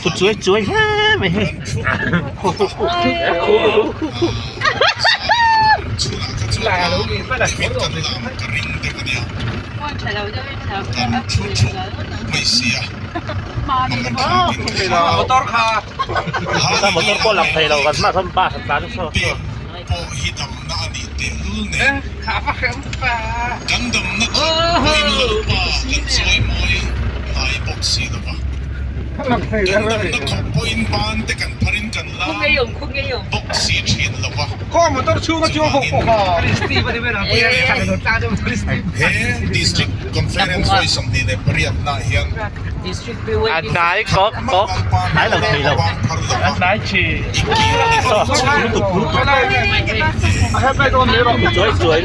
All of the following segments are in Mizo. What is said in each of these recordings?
Thu chuai chuai hle mai hei. Motor pawh lang thei lo kan hmaah sawn bus a tlan saw saw. pawh hi damna a nih tehlul nen kan damna khat pawhin Lalpa kan chawimawi ngai bawk si lo va. Kan damna khawp pawhin ban te kan pharin kan la bawk si thin lo va. Chuvangin he District Conference vawi 28 naah hian A hnai kawk kawk hnai lo thei lo a hnai chi saw lutuk lutuk chuai chuai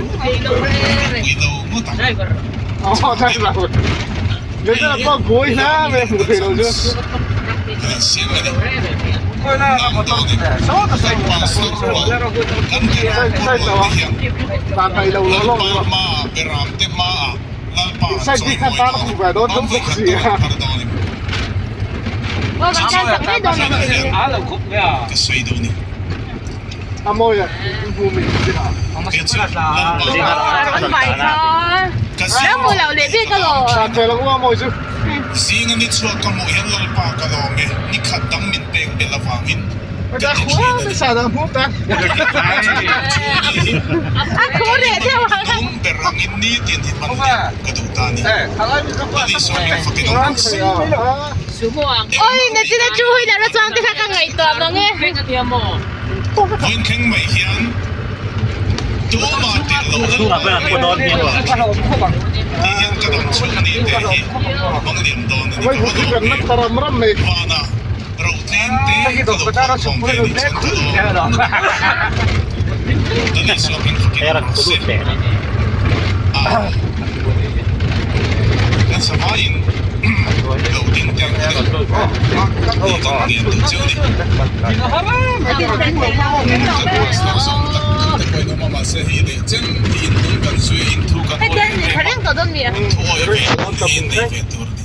Zinga ni chhuak ka hmuh hian Lalpa ka lawm e, ni khat dang min pek belh avangin ka ti thin a ni. Tum ber angin nitin hi hman leh ka duh ta a ni. Lali sawi min fakin awm bawk si. Vawiin thleng mai hian tumah tel lo Lalpa ti hian ka dam chhung ni te hi hmang liam dawn a ni. Ka va lawm em! Vanah rotlem te ka lo khawm khawm ve a nih chuan ka lawm lutuk. Lali sawi min fakin awm bawk si. Amen. Kan savaiin lo ding teh ang u le, ni kan ngen duh chiu a ni. Kan pastor zawng tak tak te pawhin awm a, mahse hei leh chen hi in hnung kan zui a, in thu kan awi em em a, thu awi ve hi in nei ve tur a ni.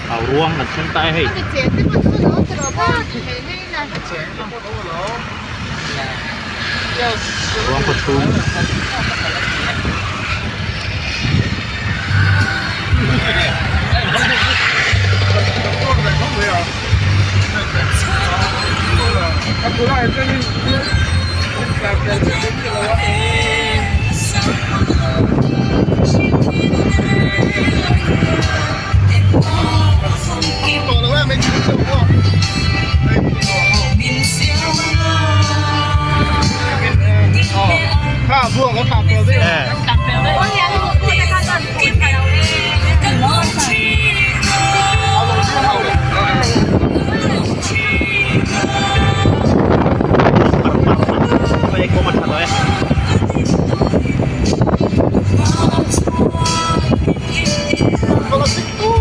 Au ruang kan thleng ta e hei. Ruang khaw chhung.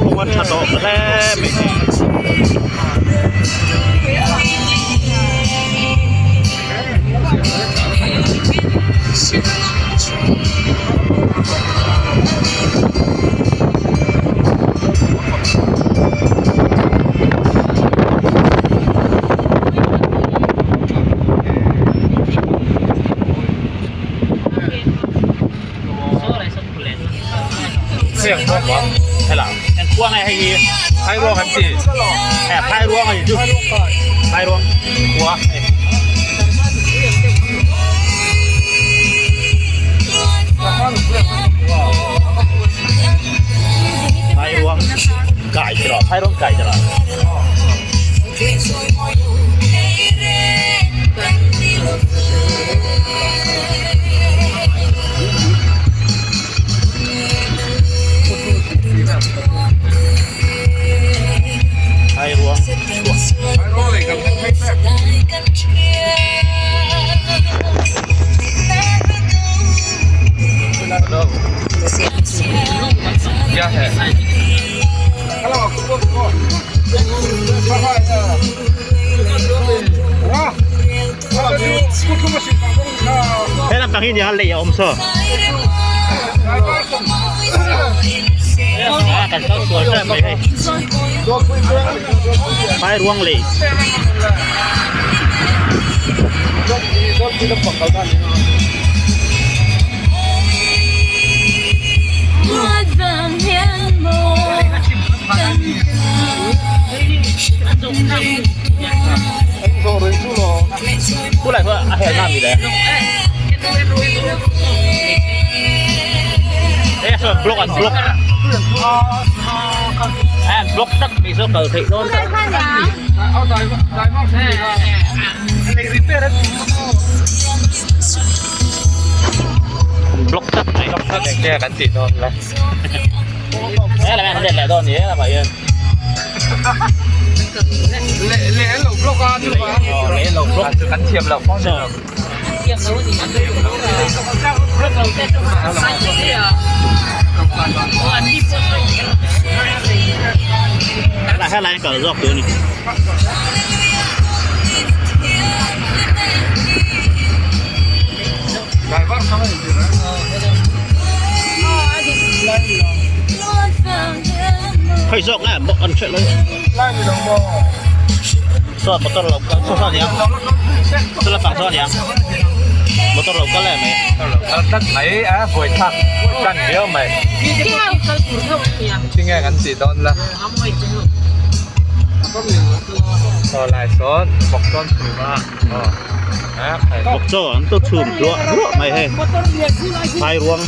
Kawng a tha tawh hle mai hei. Khua nge hei hi Phairuang an ti. Eh Phairuang a ni chu. Phairuang khua hei. Phairuang kai ti rawh Phairuang kai ti rawh. Phairuang chhuah. He lampang hi nia lei a awm saw. A kan kal sual ṭep mai hei. Phairuang lei. Khulai khuan a helna ami le Hei sawn block an block a an block tak mai saw kal theih dawn tak block tak mai Enge kan tih dawn le. He lamah an let leh dawn ni he lamah hian. Leh an lo block a chu va. Leh an lo block. Kan thiam lo fo ni lo. Helai helai kal zawk tur a ni. Hei zawk nge bawk an hriat lai saw motor lo kal saw saw aniang saw lampang saw aniang motor lo kal em mai motor lo kal tlat mai a buaithlak tan viau mai tinge kan tih dawn la saw lai sawn bawk sawn chhum a Bawk chaw an to chhum hluah hluah mai hei phairuang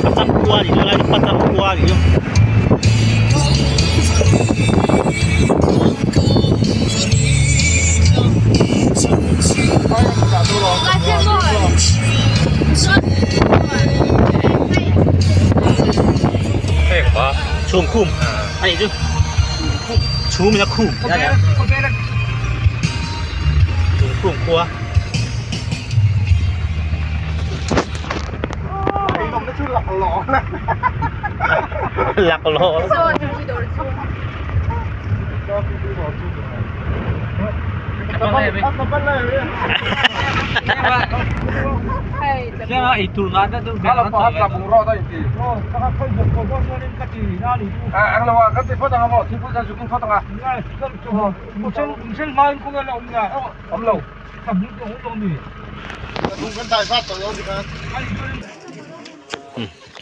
Patang khua ni lai patang khua ni Chhum khum a nih chu chhum in a khum chhum khum khua. Laklawh.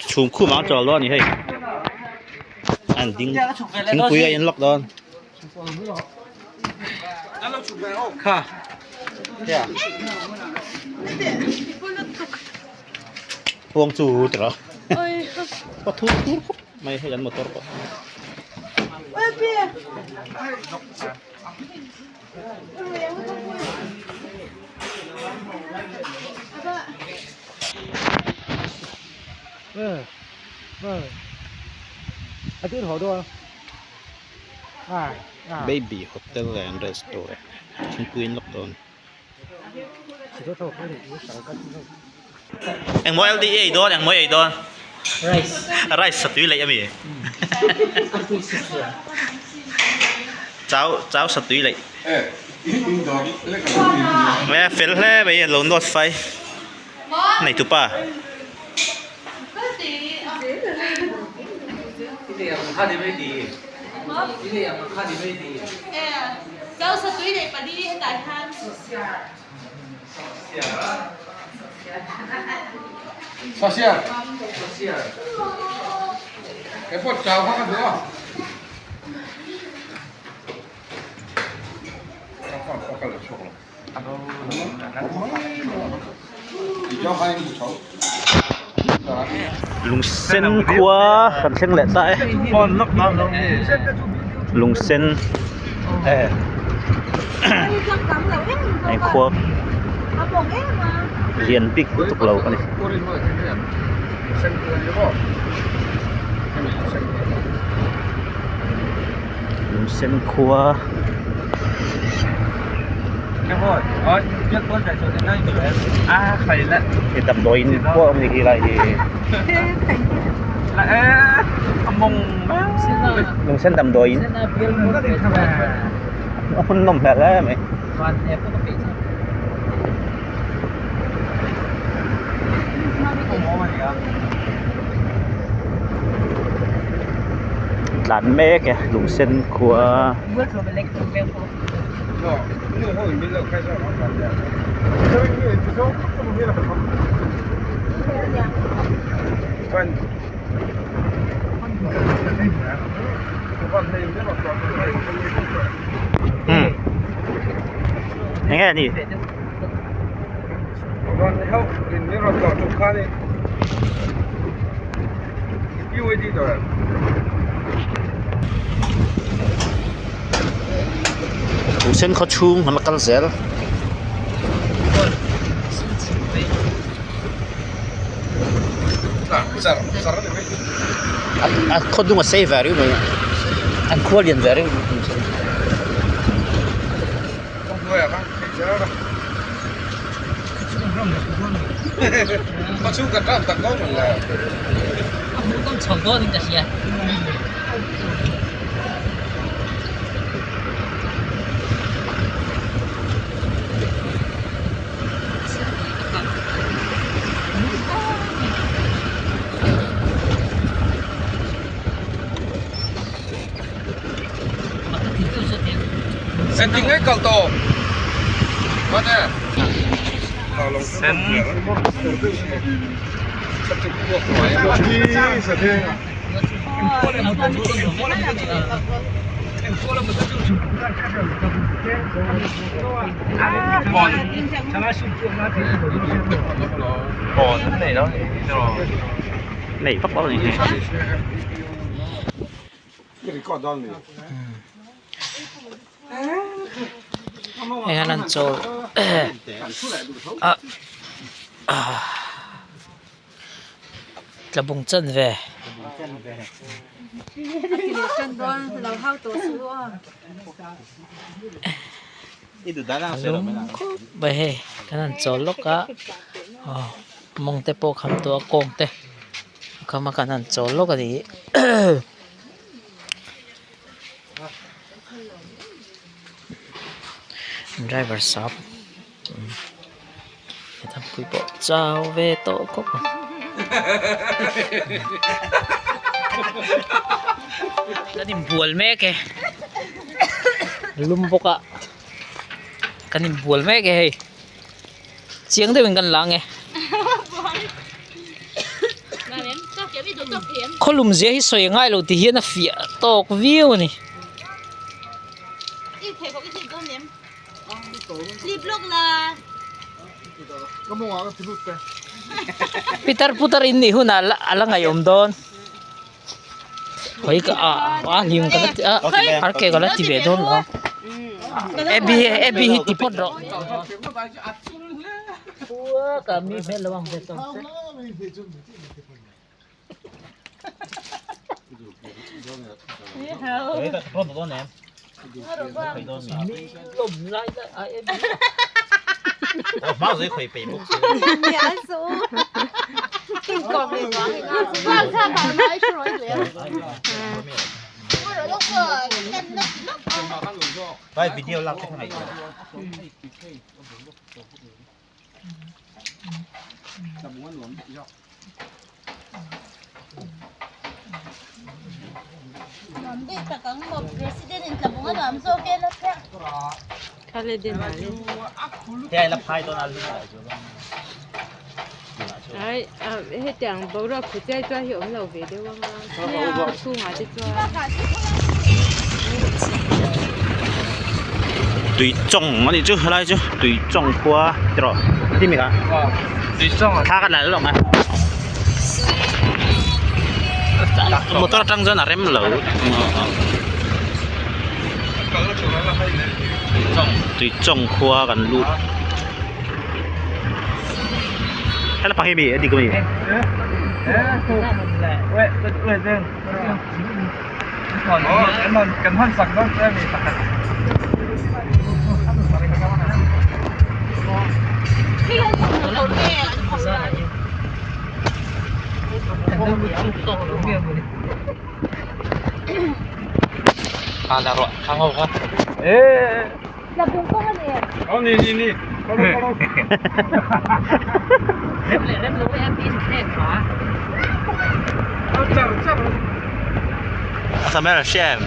Chhum khum ang chawl dawn a ni hei an ding thingpui a in lawk dawn. Huang chu ti rawh a thur thur khawp mai hei an motor pawh. Baby hotel and restaurant thingpui an lawk dawn. Engmaw LDA ei dawn engmaw ei dawn rice rice satui leih ami. Chau chau satui leh e fel hle mai a lo nawt fai nei tupa. Lungsen khua kan thleng leh ta e lungsen khua lian bik lutuk lo a ni. Lungsen khua Hei damdawiin pawh a awm ni khi lai hi Lungsen damdawiin a hmun nawm hmel hle mai. Tlan mek e lungsen khua. Eng nge ni? Lungsen khaw chhung an la kal zel. A khaw dung a sei ve riau mai a an khua lian ve riau. Nei vak lo a ni hi. Hei hian an chawl a tlabung chan ve. A lum khawp mai hei kan han chawl lawk a aw mawng te pawh kham tawh a kawng te a kham a kan han chawl lawk a ni. Driver sap thangpui pawh chau ve tawh khawp ang. Kan inbual mek e lum bawk a kan inbual mek e hei chiang deuhin kan lang e. Khawlum zia hi sawi a ngai lo ti hian a fiah tawk viau a ni. Pitar putar in nih hunah a la ngaihawm dawn. Hawi ka a a hlim ka la ti a ar ke ka la ti ve dawn lo a Abby Abby hi ti phawt rawh. Vai video lak te kha ngaihtuah. Hei la phai dawn a lu lai chu. Ai hetiang boruak khu chiai chuan hi awm lo ve deuh ang a chhungah te chuan. Tui chawng a nih chu helai chu tui chawng khua tiraw ti mi kha thla ka la lawk a motor atang chuan a rem lo tui chawng khua kan lut. Hela pang hi mi a dik a mi. Samuel Shem.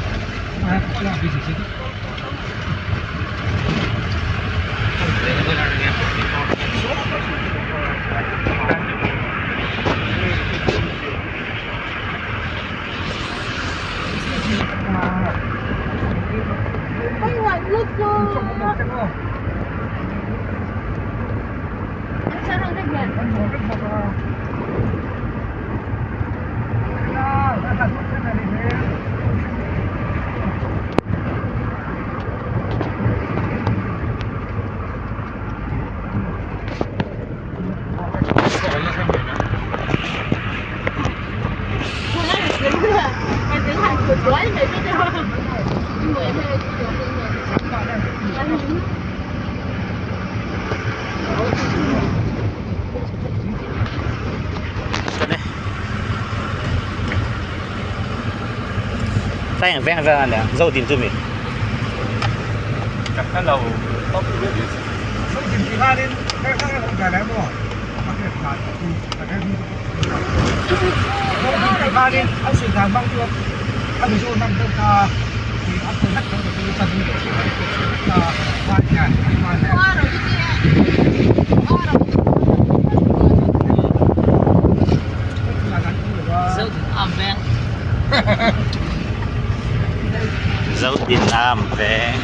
Veng veng veng a nia zo din chu mi. Zodin am veng.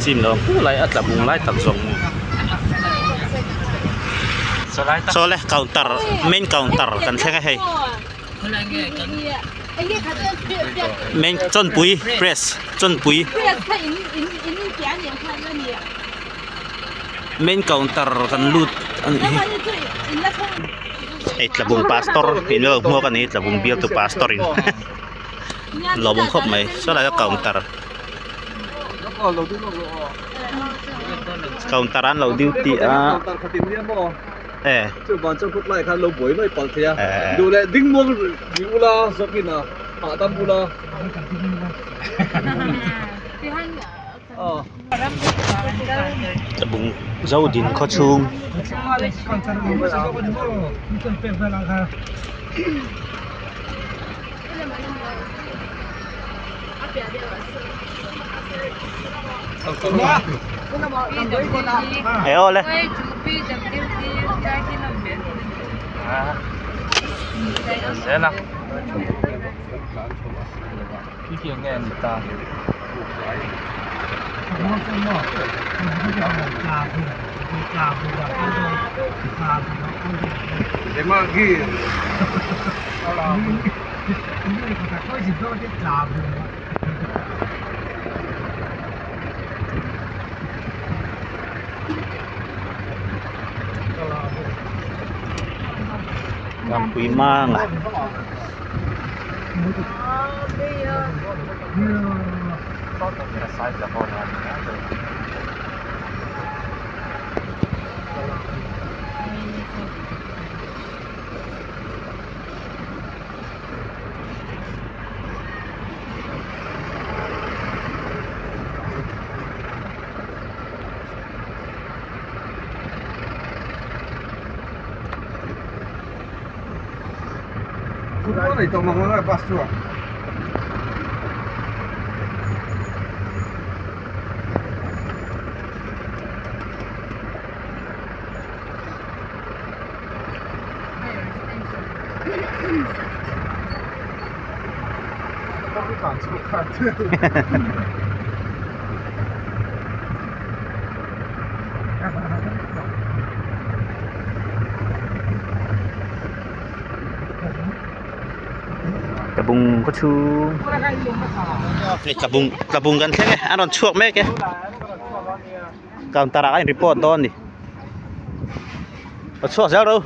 Chim lo ang lai a tla bung lai tak zawng maw saw le counter main counter kan thleng a hei main chawnpui press chawnpui main counter kan lut a nih hi hei tlabung pastor in lo hmuak a ni tlabung bialtu pastor in. Lawm khawp mai saw lai a counter counter an lo duty a e Tlabung Zodin khaw chhung. E awle. Lampui mang a. Tlabung khaw chhung hei tlabung tlabung kan thleng e an rawn chhuak mek e counter ah a in report dawn a ni a chhuak zel ro.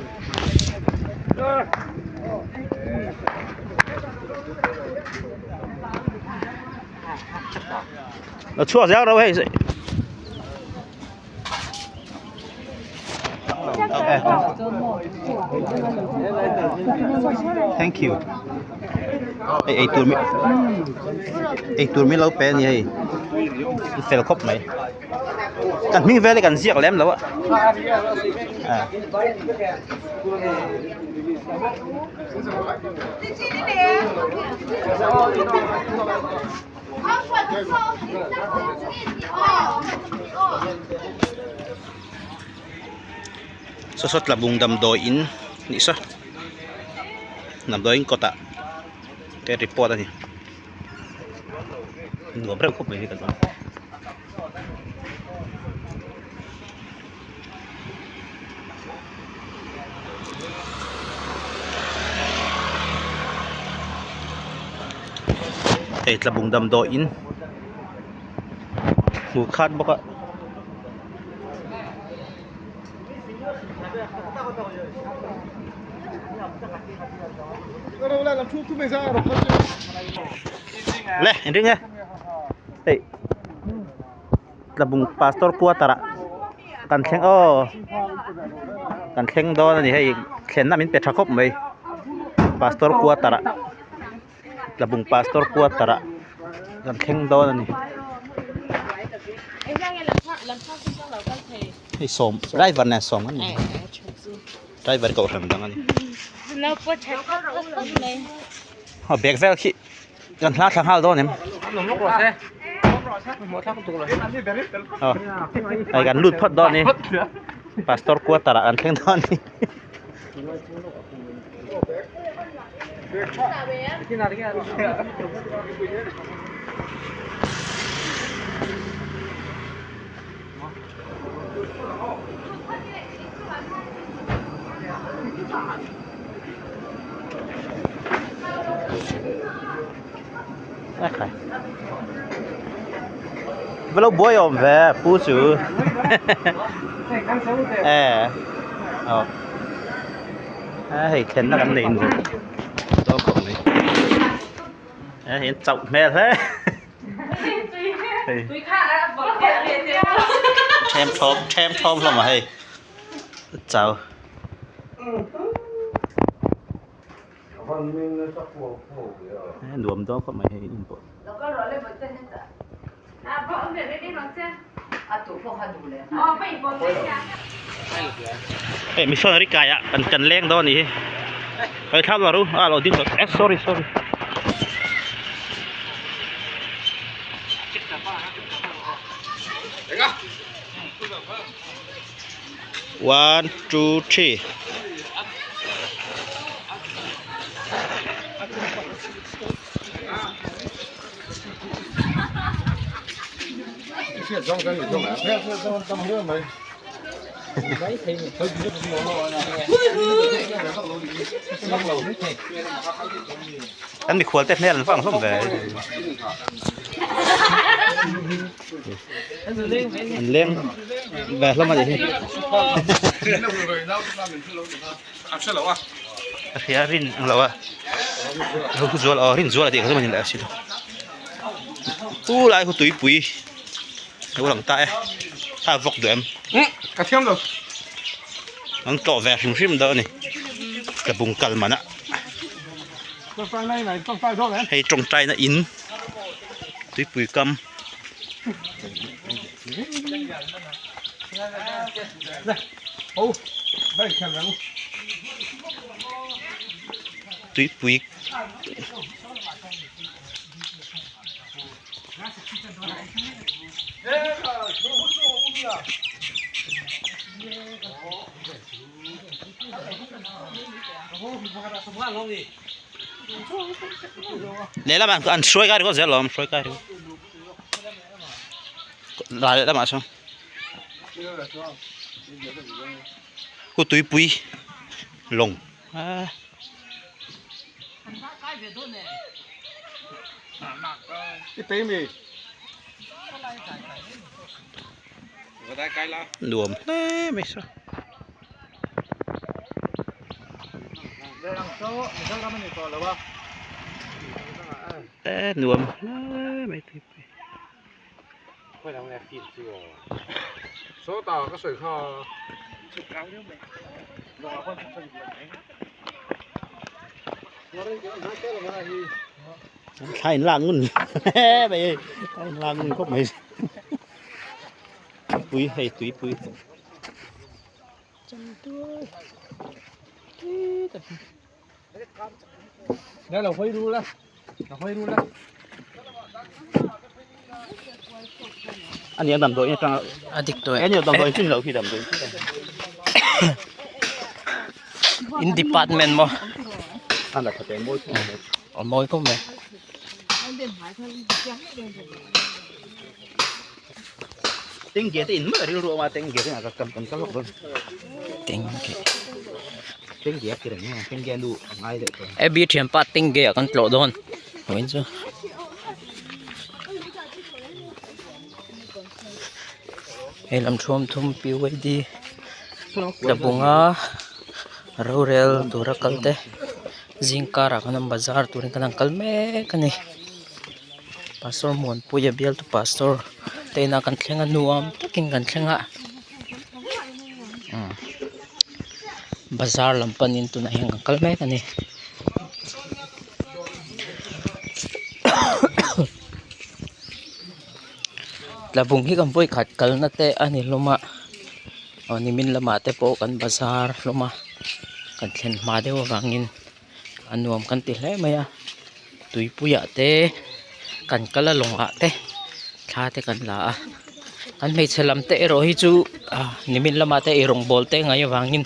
A chhuak zel ro hei. Thank you. Hei eitur mi eitur min lo pe a ni hei i fel khawp mai kan hming vel hi kan ziak lem lo a ah. Saw saw tlabung damdawi in nih saw damdawi in kawtah te report a ni nuam reuh khawp mai hi kan awm. Hei tlabung damdawi in hmuh khat bawk a. Le in ring e hei. Tlabung pastor quarter ah kan thleng aw kan thleng dawn a ni hei thlenna min pe tha khawp mai pastor quarter ah tlabung pastor quarter ah kan thleng dawn a ni hei sawm driver nen sawm an ni driver kohhran dang a ni a bag vel khi. Kan hla thla nghal dawn em? Aw hei kan lut phawt dawn ni pastor quarter ah kan thleng dawn ni. Va lo buai awm ve pu chu e aw hei thlenna kan nei nuam dawn khawp mai hei an chauh hmel hle hei them thawm them thawm hlawm a hei chau. Nuam dawn khawp mai hei in pawh. Hei missionary kai ah kan kan leng dawn a nih hi. Hei thlam lo ru a lo ding lo eh sorry sorry. One two three. Kan mikhual te hmel an va ang hlawm ve. An leng ve hlawm a nih hi. A hria rin ang lo a. Zual aw rin zual a tih kha chu a ni leh si lo. Chu lai khu tuipui a lo lang ta e. A vawk duh em? Ka thiam lo. An tlawh ve hrim hrim dawn a ni tlabung kal man ah hei tawngtaina in tuipui kam. Tuipui lehlamah an hruai kai ringawt zel alawm hruai kai ringawt ral lehlamah sawn khu tuipui lawng ahh. Nuam hle mai saw. E nuam hle mai tuipui. Thla in lak ngun hle mai hei thla in lak ngun khawp mai tuipui hei tuipui a ni a damdawi atanga a dik tawh e ni damdawi chin loh khi damdawi in department maw a la tha teh mawi khawp mai a mawi khawp mai. Tengge te in mai rilru awm a tengge te ah kan kal lawk dawn Tengge tengge a ti reng a tengge nu a ngai leh tawh Abby thianpa tengge ah kan tlawh dawn vawiin chu hei lam thuam thum PYD tlabunga rorel tura kal te zingkarah khan an bazar turin khan an kal mek a ni. Pastor Muanpuia bialtu pastor te inah kan thleng a nuam takin kan thleng a bazar lam panin tunah hian kan kal mek a ni. Tlabung hi kan vawikhat kalna te a ni hlawm a aw nimin lamah te pawh kan bazar hlawm a kan thlen hma deuh avangin. A nuam kan ti hle mai a tuipuiah te kan kal a lawngah te thla te kan la a kan hmeichhe lam te erawh hi chu ah nimin lamah te eirawng bawl te ngaih avangin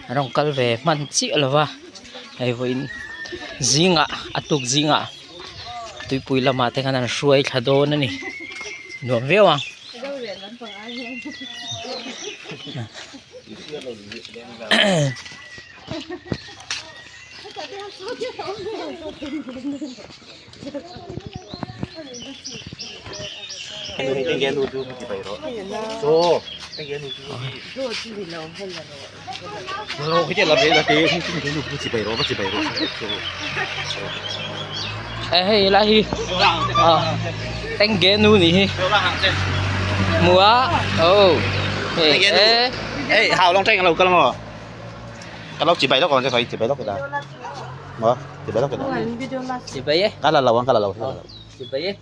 an rawn kal ve hman chiah lo va hei vawiin zingah a tuk zingah tuipui lamah te khan an hruai thla dawn a ni nuam viau ang. Hei lai hi tengge nu nih hi mua oh hei Ê, hào long tranh lâu cơ lắm rồi. Cái lốc chỉ bay lốc còn cho chỉ bay lốc cái đó. Mà, chỉ bay lốc cái đó. Chibai e Cái là lầu cái là lầu. Chibai e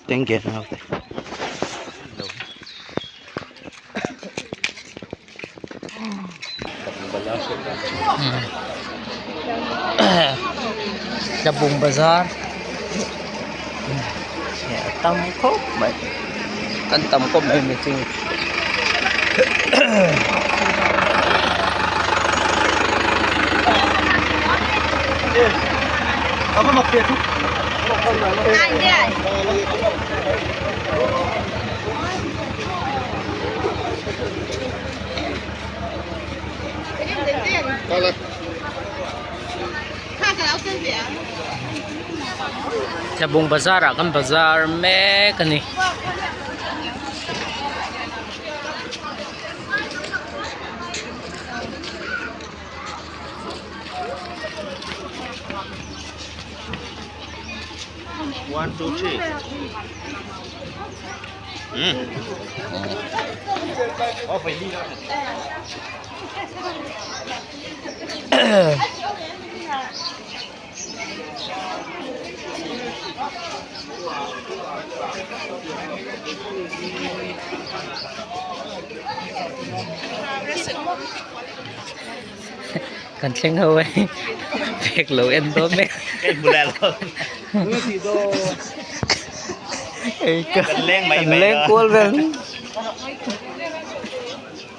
Tengge nào. Tlabung bazar a tam khawp mai kan tam khawp mai mihring Tlabung bazar ah kan bazar mek a ni. One, two, three. Kan thleng ho e pek lo en dawn mek Kan leng kual vel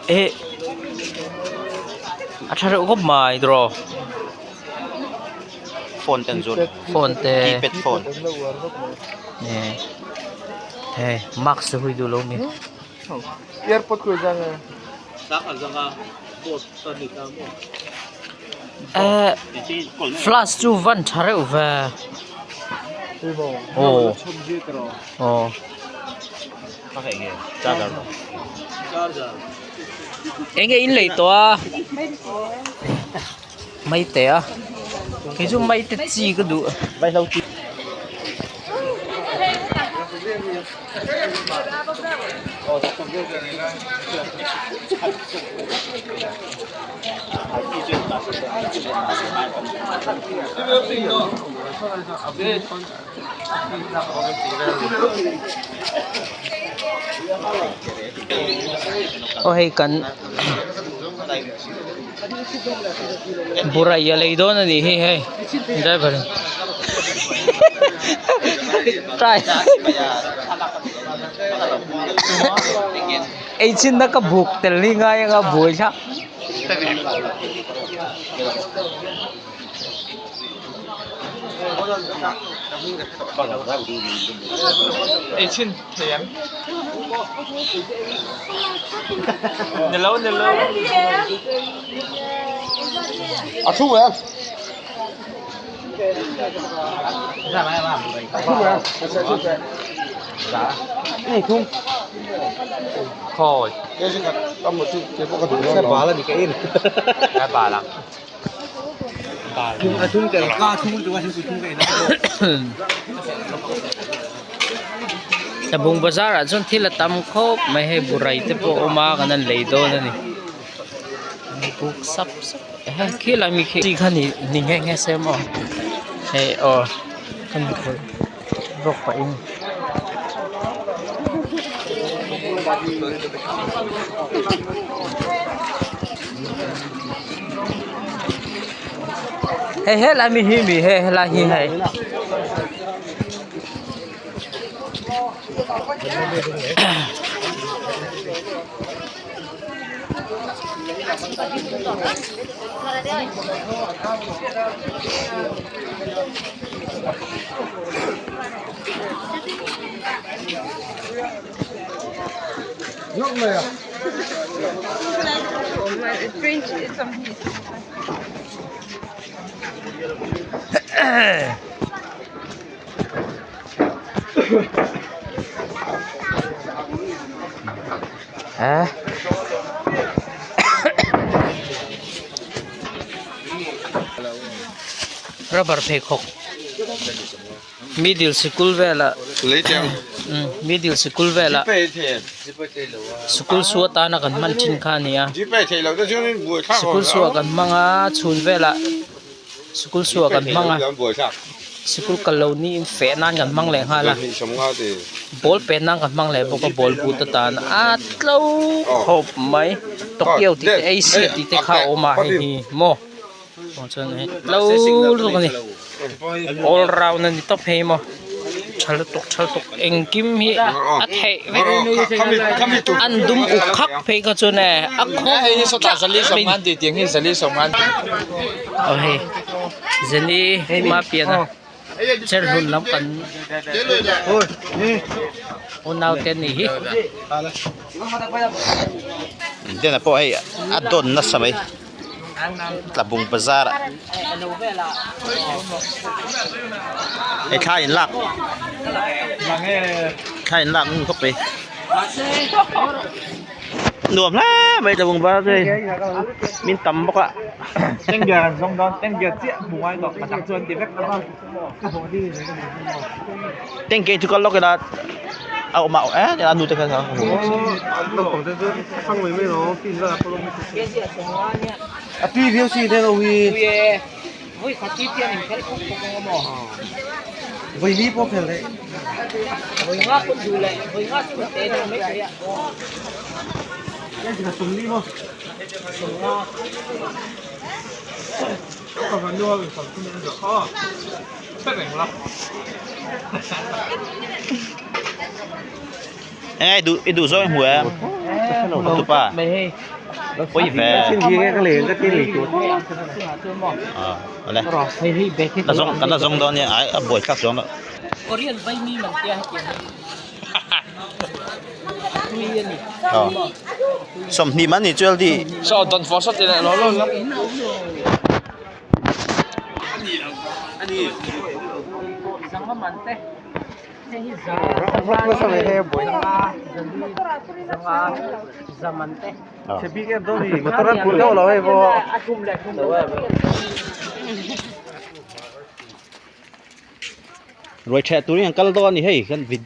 eh a tha reuh khawp mai tiraw Phone te an zawrh phone te keypad phone eh hei mask te hui duh lo mi. Eh flash chu van tha reuh ve aw aw eng nge in lei tawh a maite a kei chu maite chi ka duh. Aw hei kan burai a lei dawn a nih hi hei driver in try ei chin na ka buk tel hi ngai anga buai thlak. Tlabung bazar ah chuan thil a tam khawp mai hei burai te pawh a awm a kan han lei dawn a ni buk sap sap hei khilai mi khi chi kha ni ni nghe nghe se maw hei aw ka ni thei zawk pah in. Hei helai mi hi mi hei helai hi hei. Eh. Rubber pheikhawk middle sikul velah middle sikul velah sikul su atana kan hman thin kha a ni a sikul suah kan hmang a chhun velah sikul suah kan hmang a sikul kal lo niin feh nan kan hmang leh nghal a ball pen nan kan hmang leh bawk a ball boot atan a tlo khawp mai tokyo tih te asia tih te kha a awm a hei hi maw. Aw chuan hei tlo lutuk a ni all round a ni tawp hei maw tha lutuk tha lutuk engkim hi a theih vek an dum uk khak phei kha chuan e a khawng tlat mai aw hei zeni hma pian a cher hlun lam kan unau te ni hi. Dena pawh hei a dawn nasa mai. Tlabung bazar ah hei thla in lak thla in lak ngun khawp mai. Nuam hle mai tlabung bazar chu hei min tam bawk a. Tengke chu kal lawk ila a awm a eh a nu te kha ka hmu bawk si. Eng i duh i duh zawng i hmu em tupa pawi ve awle ka zawng kan la zawng dawn nia ai a buai thlak zawng loh. 20 man ni chu LD. Ruai ṭheh turin an kal dawn a ni hei kan vid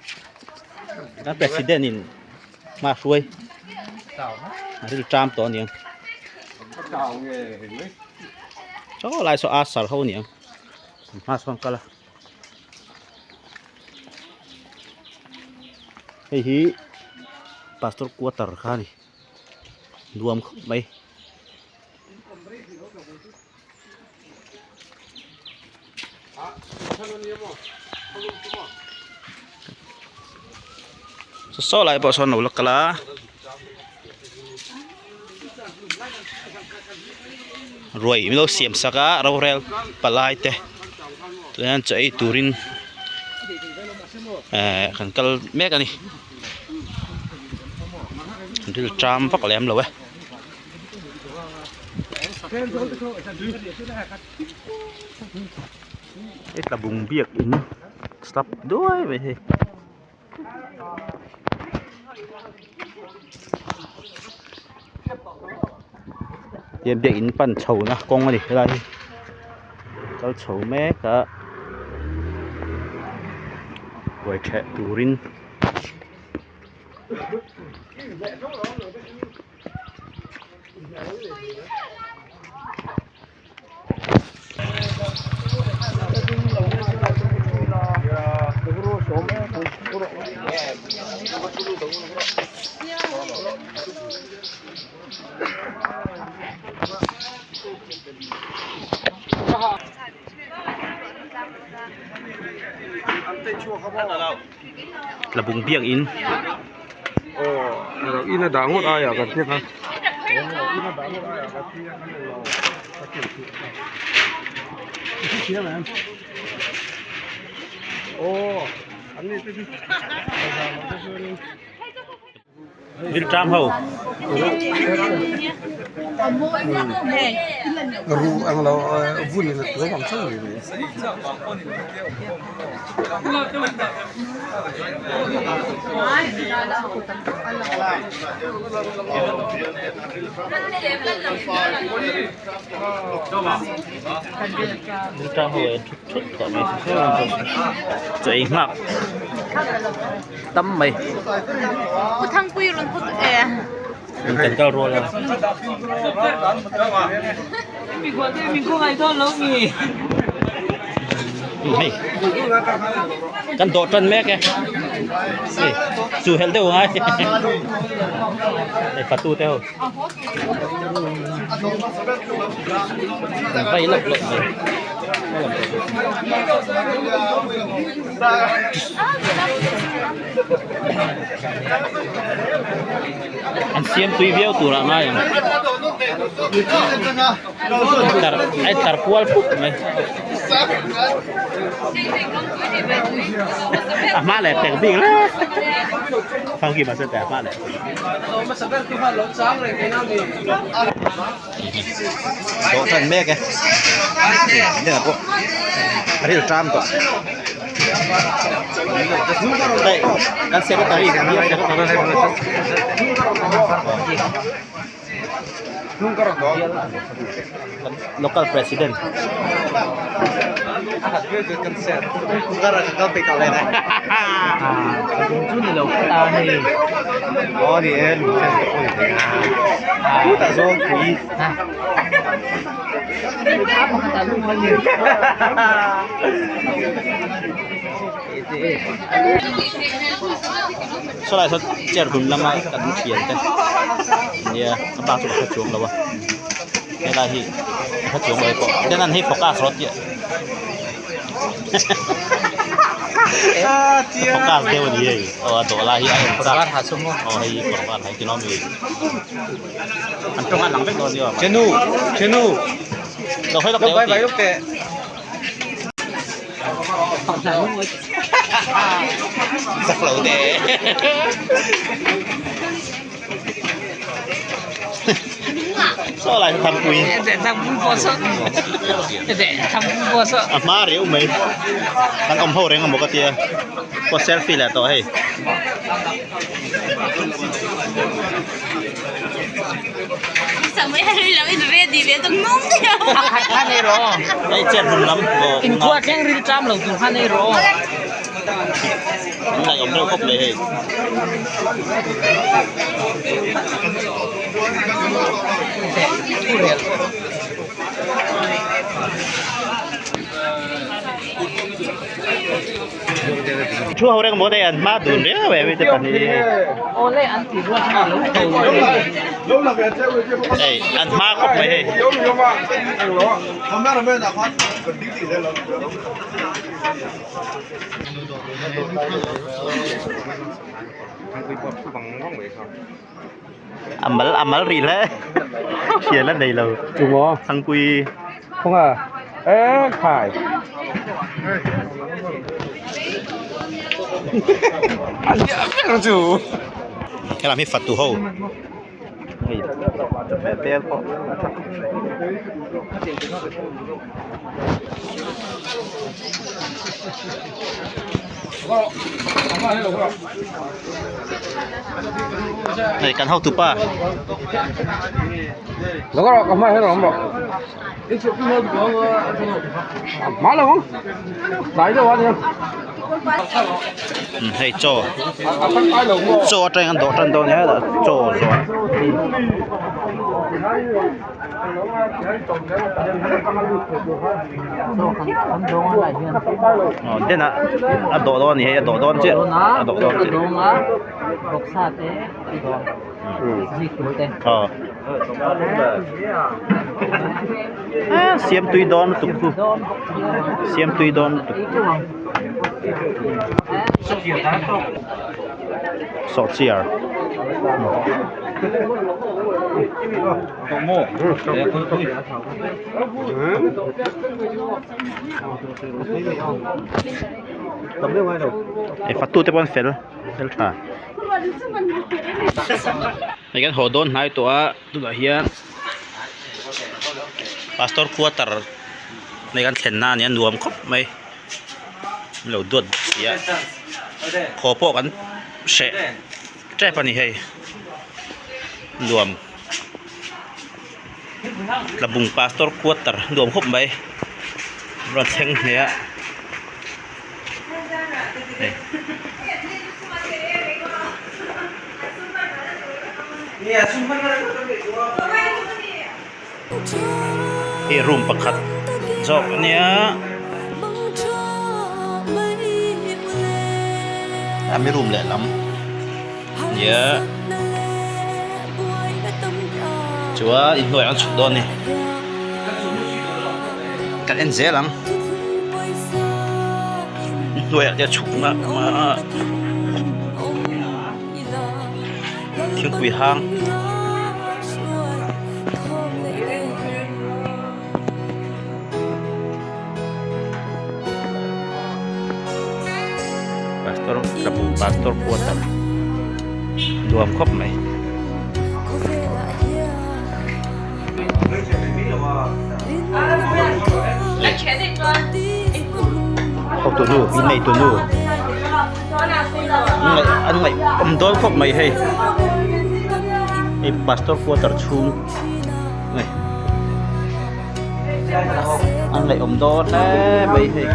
kan president in hma a hruai a ril ṭam tawh a ni ang chaw lai saw asar ho a ni ang an hma sawn kal a hei hi pastor quarter kha a ni nuam khawp mai. Saw lai pawh sawn lo la kal a ruai min lo siam sak a rorel palai te tunah hian chaw ei turin ehh kan kal mek a ni thil ṭam vak lem lo e. Hei tlabung biak in slap duai mai hei. Tihian biak in pan chho na kawng a ni helai hi kal chho mek a buai theh turin. Tlabung biak in. Rilṭam ho. Rilṭam ho e thut thut tawh mai chaw ei nghak. Tam mai. Pu Thangpui rawn put e. Kan kal rual a. Hei kan dawh tan mek e. Hei chu helh deuh angai. Hei fatu te ho. Kan vai lawk lawk mai. An siam tui viau turah ngai ang. A tlar kual pup mai. A hma leh pek bik le. Famkim a chuan a hma leh. Dawhsan mek e. Denga pawh a ril ṭam tawh. Hei kan secretary kan bial secretary local president Sawlai saw chair dum lama kan thian te nia a bak chu ka hre chuang lo a helai hi ka hre chuang lo pawh ten an hei focus rawh tih focus deuh a ni hei aw a dawh lai hi a en chak aw hei kawr var ha hi tinawm mi an tawng a lang vek dawn nia Chenu chenu lo hawi lawk teh lawk teh. Zak lo teh. Saw lai tham pui. A hma riau mai. Kan awm ho reng a maw ka tia. Pawh selfie leh tawh hei. Hei chair hnung lam Inkhua thleng ril ṭam lo tur khan ei rawh. An ngaihawm reuh khawp mai hei. Thu ho reng maw dei an hma dun riau em te pahnih hi. Awle an ti ruat kha lo tho Hei an hma khawp mai hei. A mal a mal rih hle thian a nei lo Thangpui helam hi fatu ho hei chawhmeh bel pawh Hei kan hotupa. Hei chaw chaw atangin an dawh tan dawn nia chaw zawh. Aw den a a dawh dawn a ni hei a dawh dawn chiah a dawh dawn chiah aw siam tui dawn lutuk chu siam tui dawn lutuk sawhchiar. Hei fatu te pawh an fel fel tha hei kan haw dawn hnai tawh a tunah hian pastor quarter hei kan thlen na a ni a nuam khawp mai an lo duat bawk si a haw pawh kan hreh tep a ni hei nuam Tlabung pastor quarter nuam khawp mai rawn thleng hle a hei hei room pakhat zawk a nia a mi room lehlam nia chuan inhnuaiah an chhuk dawn a ni kan en zel ang inhnuaiah te a chhuk na a thingpui hang. Pastor Tlabung pastor quarter nuam khawp mai. Hotunu inneitunu an ngaih an ngaih awm dawn khawp mai hei hei pastor quarter chhung a ni an ngaih awm dawn hle mai hei.